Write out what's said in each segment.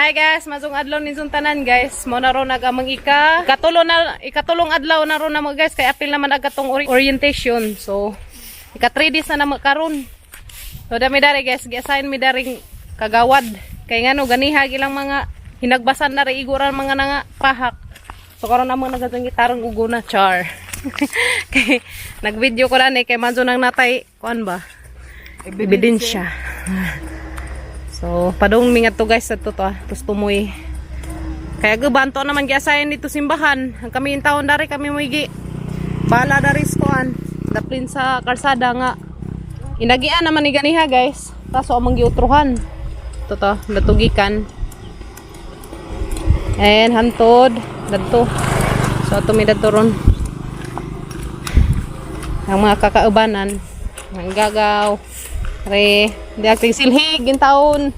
Hi guys, masong adlaw ninyong tanan, guys. Mo na ron nagamang ika. Katulo na ikatulong adlaw na ron na mo, guys, kay apil naman agad tong orientation. So ika 3 days na naman karon. So dami dari, guys, gi-assign mi daring kagawad. Kay ngano ganiha ilang mga hinagbasan na ri iguran mga nanga pahak. So karon namang nagatong gitarong uguna char. Kay nag-video ko lang eh kay manzo nang natay kuan ba? Ebidensya. So, padung mi ngadto, guys, adto to, ah, tos tumoy. Kaya gubanto naman gi-assign dito simbahan. Ang kami yung taon dari kami mo gi bala dari sa kuan. Daplin sa kalsada nga. Inagian naman ni ganiha, guys. Kaso among giutruhan. Ito to, natugikan. And hantod dadto. So ato mi dadto ron. Ang mga kakaubanan, ang gagaw. Re, di akting silhig in taon.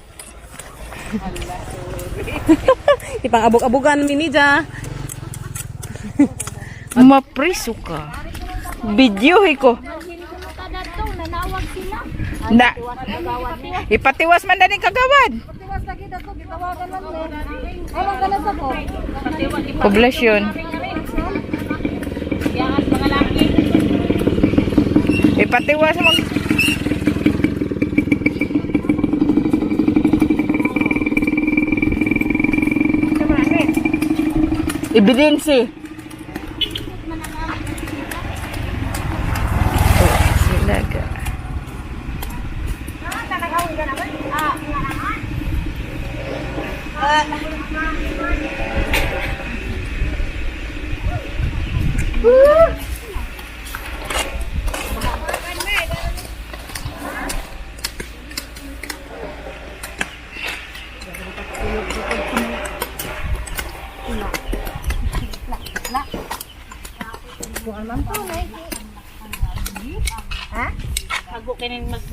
Ipang abog-abogan mi niya. Mapriso ka. Video ko. Na. Ipatiwas man na ni kagawad. Poblasyon. Ipatiwas mo. Ebidensya. Sila ga.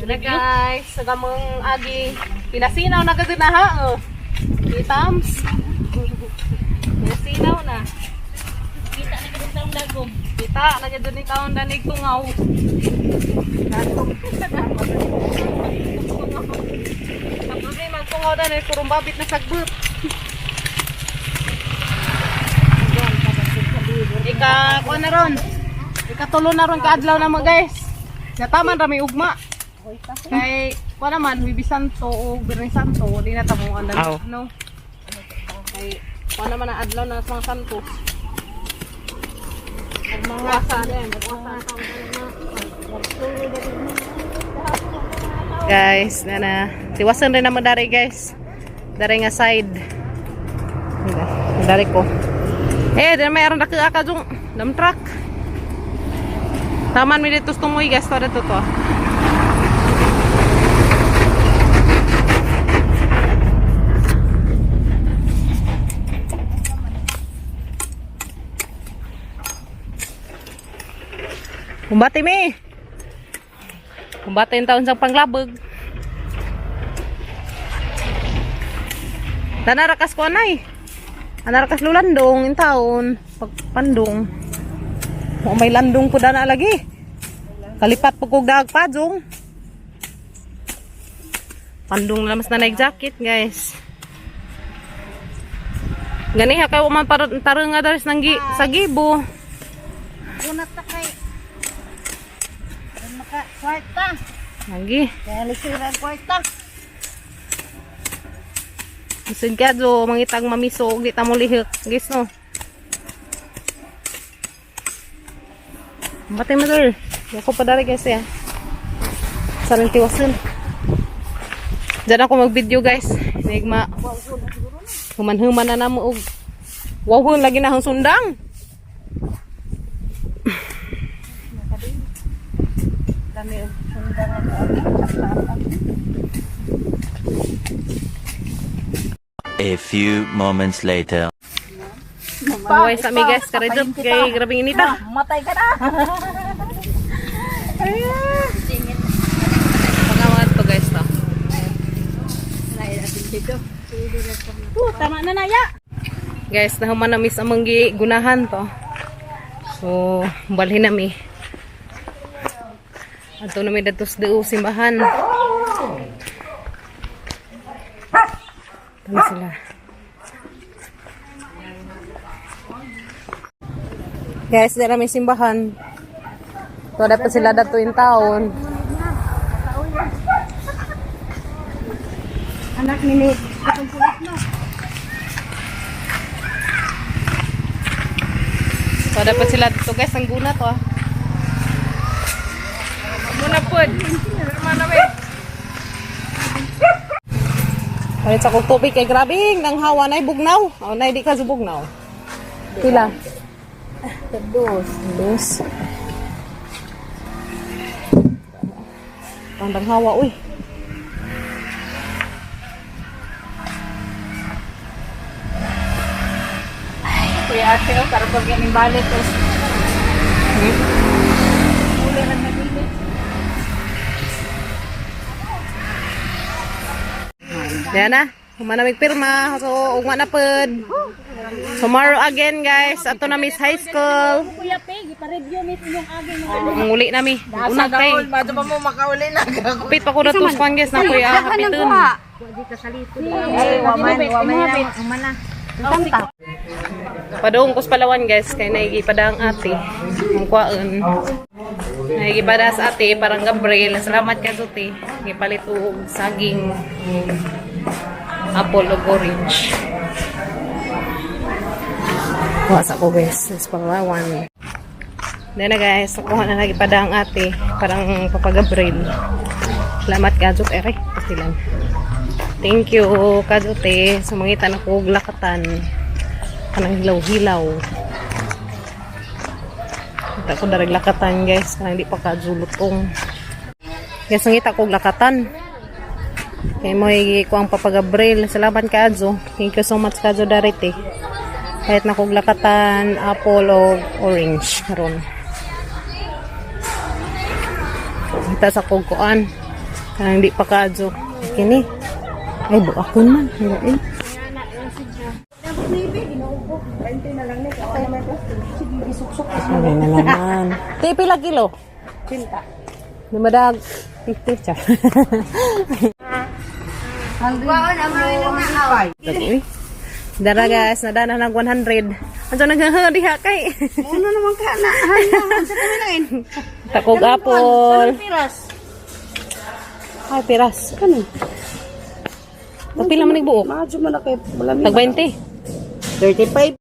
Sila guys, sa gamang agi pinasinaw na kasi na ha. Oh. Itams. Pinasinaw na. Kita na gid taong dagom. Kita na gid ni kaon danig tungaw. Ang problema ang tungaw danig purong babit na sagbot. Ika kuan na ron. Ikatulo na ron kaadlaw na mo, guys. Nataman ra may ugma. Kay kuan naman Huwebes Santo o Biyernes Santo, di na tamo ang Aw. no. Kay kuan naman ang adlaw na sa mga santos. Ang mga sa guys, na na. Tiwasan rin naman dari, guys. Dari nga side. Dari ko. Eh, di na may aron ka ka dung dam truck. Taman mi dito sa tumoy, guys, to dito to. Kumbate mi. Kumbate yung taon sa panglabog. Tanarakas ko anay. Anarakas lulandong yung taon. Pagpandong. O may landong po dana lagi. Kalipat po kog daag padong. Pandong na mas na jacket, guys. Ganiha kayo man para tarong nga daris nang gi, sa gibo. Unat na kay. Maka kwarta. Lagi. Kaya lisira ang kwarta. Isod ka do mangitag mamiso og di ta mo lihok. Guys no. Batay mo sir. Ako pa dari guys ya. Sa rin tiwasan. Diyan ako mag-video, guys. Nigma. Human-human na namo og wawhon lagi na ang sundang. Dami og sundang ako. A few moments later. Pahuway sa mi, guys, karedjop kay grabing inita. Matay ka na. Pagawad to, guys, to. Tama na naya. Guys, nahuman na miss among gunahan to. So, balhin na mi. Adto na mi dadto sa duo simbahan. Tama sila. Guys, dira may simbahan. So, dapat sila dato in taon. Anak ni Nick. Atong pulit na. So, dapat sila dito, guys. Ang guna to, ah. Muna pod. Mana we? Palit sa kong tubig kay grabe nang hawa nay bugnaw. Oh, nay di ka bugnaw. Pila? Dos. Dos. Ang hawa uy. Kuya ate oh, karon pag yan balik oh. Yan na. Humanamig pirma. So, ugma na pod. Tomorrow again, guys. Ato na Miss High School. Kuya Peg, ipa-review mit inyong agi mo. Ang uli na mi. Unang kay. Mato pa mo makauli na. Kapit pa ko na tuskuan, guys. Na kuya. Kapiton. Ay, waman, waman na. Waman na. Padung kus Palawan, guys, kay naigi pada ang ate. Ang kwaon. Naigi pada sa ate parang Gabriel. Salamat ka ate. Gipalit og saging, apple ug orange. Kuha sa ko, guys, sa Palawan. Then na, guys, nakuha na lagi pada ang ate parang Papa Gabriel. Salamat ka Jut ere. Pasilan. Thank you, Kajute. Sumangita na ko og lakatan kanang hilaw-hilaw. Kita ko darag lakatan, guys, kanang di pa kajulutong. Guys, nangita ko og lakatan. Kay mo ko ang Papa Gabriel. Salamat kaadyo. Thank you so much, kaadyo darite. Kahit na kog lakatan, apple o orange karon. Kita sa kog kuan. Kanang di pa kaadyo. Kini. Ay, buakon man. Ay, ano na naman. Te, pila kilo? Cinta. Lumadag. 50, char. Uy. Dara guys, nadana nag 100. Anto naghaha diha kay. Una naman ka na. Hala, sa kami na in. Takog apple. Piras. Ay, piras. Kani? Pila man buok? Medyo man na kay malami. Tag 20. 35.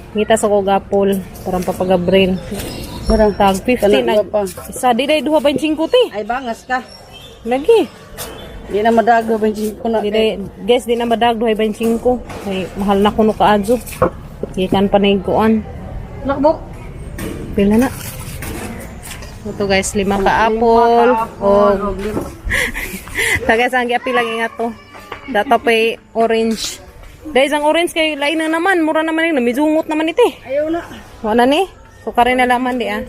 Ngita sa kog apple parang Papa Gabriel. Bara. Tag 50 Kanang nag iba pa. Isa di day 2.5 ti. Ay bangas ka. Lagi. Di na madago 25 na. Di day guys, di na madag 2.5. Kay mahal na kuno kaadyo. Gikan pa na kuan. Lakbok. Pila na. Ito guys, lima ka apple. O, tagay sa ang giapil lang ingat to. Dato pa'y orange. Guys, ang orange kay lain na naman. Mura naman yun. Medyo ungot naman ito eh. Ayaw na. Wala ni. So, kare na laman di ah.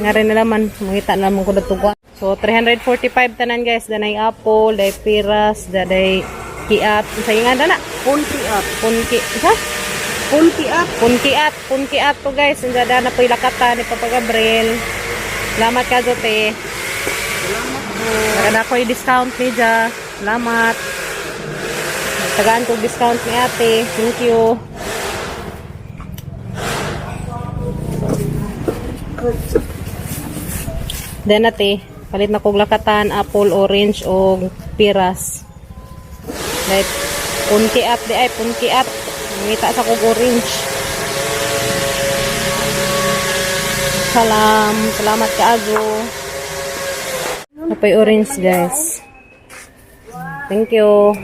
Nga rin na laman. Mangita na naman ko dato ko. So, 345 tanan guys. Danay apple, day piras, danay kiat. Sa ingan na. Punti up. Punki. Isa? Punti up. Punkiat, punkiat to guys. Ang dada na po'y lakatan ni Papa Gabriel. Salamat ka, Jote. Salamat po. Naganda ko yung discount ni Ja. Salamat. Tagaan ko discount ni ate. Thank you. Then ate, palit na kog lakatan, apple, orange, o piras. Like, punkiat di ay, punkiat. Ngita sa kog orange. Salam, salamat kaayo. Napay orange, guys. Thank you.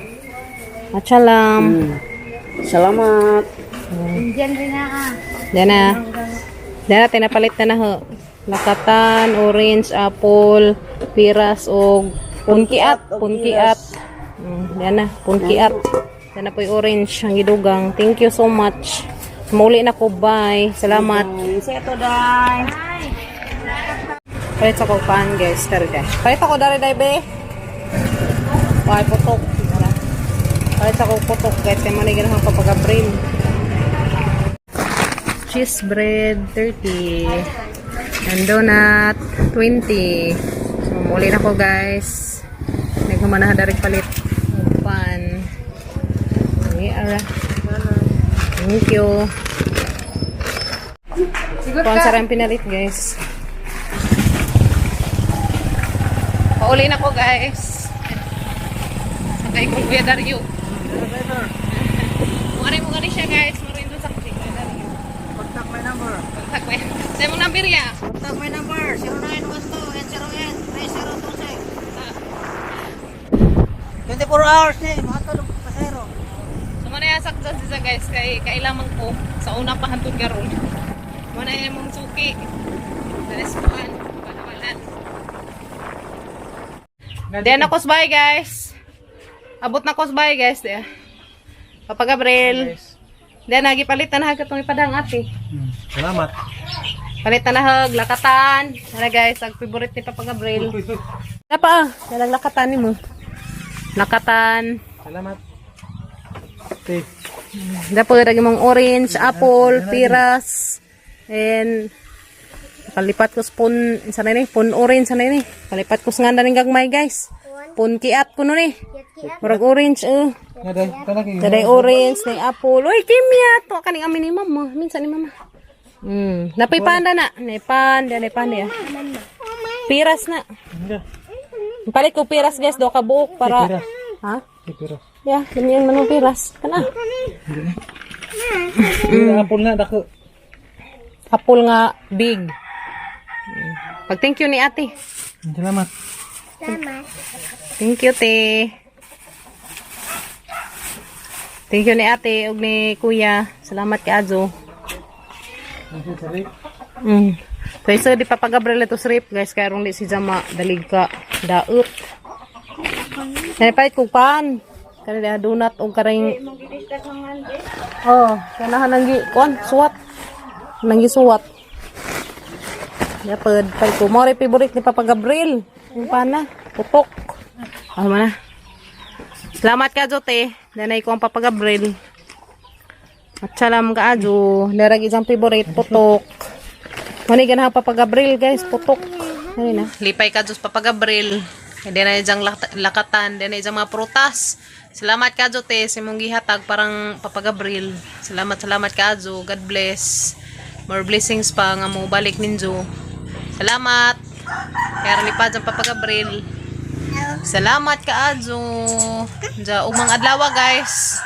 Achalam. Salamat. Diyan na. Diyan na, tinapalit na na ho. Lakatan, orange, apple, piras, o punkiat. Punkiat. Diyan na, punkiat. Diyan na po yung orange, ang gidugang. Thank you so much. Muli na ko, bye. Salamat. Sa ito day. Palit sa kupan, guys. Pero guys. Palit ako dari day, be. Ay, putok. Wala. Palit sa putok, guys. Kaya mo na ganahan kapag-brain. Cheese bread, 30. And donut, 20. So, muli na ko, guys. Naghamanahan dari palit. Pan. Okay, ara. Thank you. Kung sarang pinalit, guys. Pauli na ko, guys. Sakay kong Kuya Dario. Kung ano mo gani siya, guys. Marin doon sa Kuya Dario. Contact my number. Contact mo. Sa imong number ya. Contact my number 0912-808-3026. 24 hours ni, mga tulog pasero. So mo na yung saktan siya, guys, kay kailamang ko sa una pa hantod karon. Mo na yung mong suki. Sa respuan, panawalan. Diyan ako sa bahay, guys. Abot na ko sa bahay, guys. Diyan. Papa Gabriel. Diyan nagipalit na nahag katong ipadang ate. Salamat. Palit na nahag lakatan. Tara, guys, ang favorite ni Papa Gabriel. Dapa ah, dalang lakatan nimo. Lakatan. Salamat. Okay. Dapat lagi mong orange, apple, piras, and kalipat ko sa pon, sa na ni, pon orange sa na ni. Kalipat ko sa nga na rin gagmay, guys. Pon kiat ko nun eh. Murag orange eh. Nga day, talagi. Daday orange, na apple. Uy, kimya to kaning amin ni mama. Minsan ni mama. Napay panda na. Nay panda, nay panda ya. Piras na. Nga. Palit ko piras, guys, do ka buok para. Piras. Ha? Pero. Yeah, ganyan man ang piras. Kana. Apple na dako. Apple nga big. Pag thank you ni ate. Salamat. Thank you, te. Thank you ni ate ug ni kuya. Salamat kay Azo. Thank you, sorry. So isa di Papa Gabriel ito srip, guys, kay rong di si Jama dalig ka daot. Kaya palit kog pan. Kani da donut og karing. Oh, kanahan nang gi kuan suwat. Nang gisuwat. Ya pud palit ko mo favorite ni Papa Gabriel. Yung pana, putok. Ano man na. Salamat ka, Jote. Danay ko ang Papa Gabriel. At salam ka, Ajo. Narag isang favorite, putok. Mani ganahan Papa Gabriel, guys, putok. Ano na? Lipay ka Diyos, Papa Gabriel. Hindi na diyang lakatan, hindi na diyang mga prutas. Salamat ka, Jote, sa imong gihatag parang Papa Gabriel. Salamat, salamat ka, Ajo. God bless. More blessings pa nga mo balik ninyo. Salamat. Kaya lipad ang Papa Gabriel. Salamat ka, Ajo. Diya, ug mga adlaw, guys.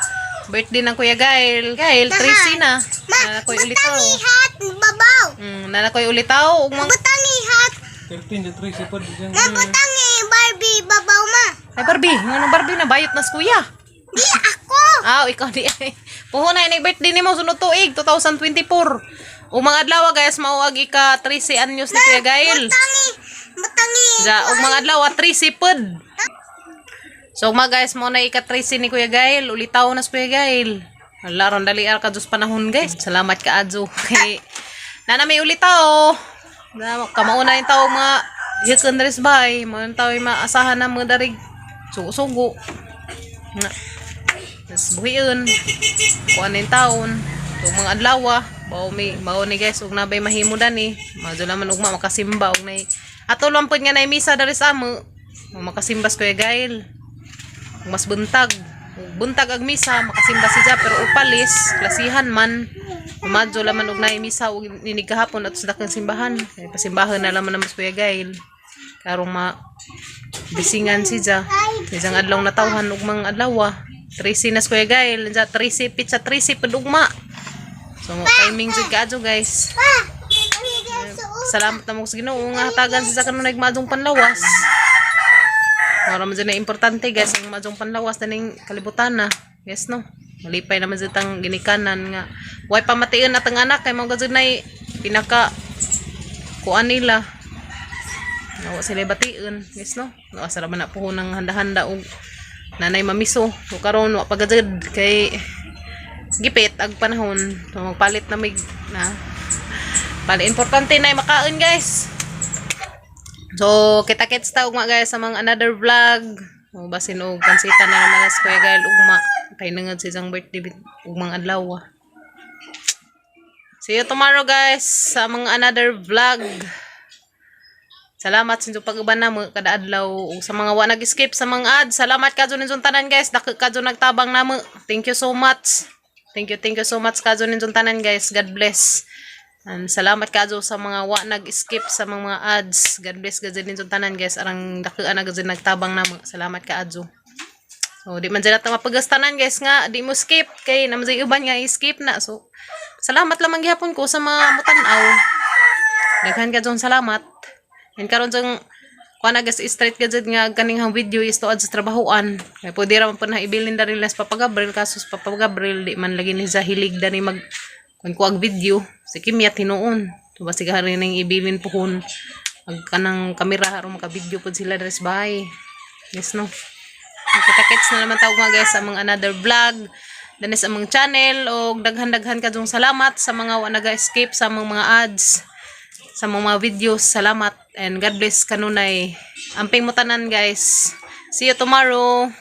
Birthday ng Kuya Gail. Gail, 13 na. Nanakoy ulitaw. Hat babaw. Nanakoy ulitaw. Ug mga Butangi hat. 13 to 3 sipod diyan. Butangi Barbie babaw ma. Ay, Barbie. Nga Barbie na bayot na si kuya. Di ako. Ah, ikaw di ay. Puho na inig birthday nimo sunod tuig 2024. Ug mga adlaw, guys, mao ag ika 13 anyos ni Kuya Gail. Butangi butangi. Ja, ug mga adlaw 13 pud. So mga guys, mo na ika 13 ni Kuya Gail, ulitaw na si Kuya Gail. Ala ron dali ar ka Diyos panahon, guys. Salamat ka adyo. Kay nana may ulitaw. Na kamauna yung tao mga hikan res bay, mga tao yung maasahan na mga darig sugo-sugo. Nga. Tas buhion. Kuan na yung taon. So, mga adlaw, bao may mao ni, guys, ug nabay mahimo dani. Madyo naman ugma makasimba og nay. Ato lang pud nga nay misa diri sa amo. Makasimbas Kuya Gail. Ug mas buntag. Ug buntag ag misa makasimba si Ja pero upalis klasihan man. Madyo laman og nay misa ug ninig gahapon at sa dakang simbahan. Kay pasimbahan na laman naman si Kuya Gail. Karong ma bisingan si Ja. Isang adlaw na tawhan ug mga adlaw. 13 na si Kuya Gail. Ja 13 pizza 13 pud ugma. So timing jud kaadyo, guys. Salamat na mo sa Ginoo nga hatagan sa kanunay nagmadong panlawas. Mara man dyan na importante, guys, ang madong panlawas na ning kalibutan na. Yes no. Malipay naman dyan tang ginikanan nga. Way pamation at ang anak kay mo gazud nay pinaka kuan nila. Nawa sila bation. Yes no. Nawa sa man na puhon ng handa-handa og nanay mamiso. So karon wa pa gazud kay gipit ag panahon. So magpalit na mig na. Bali, importante na yung makaon, guys. So, kita-kits ta ugma, guys, sa mga another vlog. O, basin og pansita na naman sa Kuya Gail ugma. Kay nangad sa isang birthday ugmang adlaw. Ah. See you tomorrow, guys, sa mga another vlog. Salamat sa inyong pag-uban na mo kada adlaw ug sa mga wa nag-skip sa mga ads. Salamat kadyo ninyong tanan, guys. Dako kadyo nagtabang namo. Thank you so much. Thank you so much kadyo ninyong tanan, guys. God bless. And salamat kaadto sa mga wa nag-skip sa mga ads. God bless gud ninyong tanan, guys. Arang dakuan na gud nagtabang namo. Salamat kaadto. So di man sila ta mapagastanan, guys, nga di mo skip kay naman sa uban nga i-skip na. So salamat lamang gihapon ko sa mga mutan-aw. Daghan ka dyan salamat. And karon jang kuan na, guys, straight ka jud nga kaning hang video is tuad sa trabahoan. Kay pwede ra man po na ibilin diri las Papa Gabriel, kaso sa Papa Gabriel di man lagi ni sa hilig dani mag kun kuag video. Si Kimya tinuon. So basig hari ning ibilin pohon mag kanang kamera aron maka video pud sila diri sa bahay. Yes, no. Kita-kits na naman tawag mga guys sa mga another vlog. Danis among channel og daghan-daghan kadtong salamat sa mga wa naga-skip sa among mga ads sa mga videos. Salamat and God bless kanunay. Amping mo tanan, guys. See you tomorrow.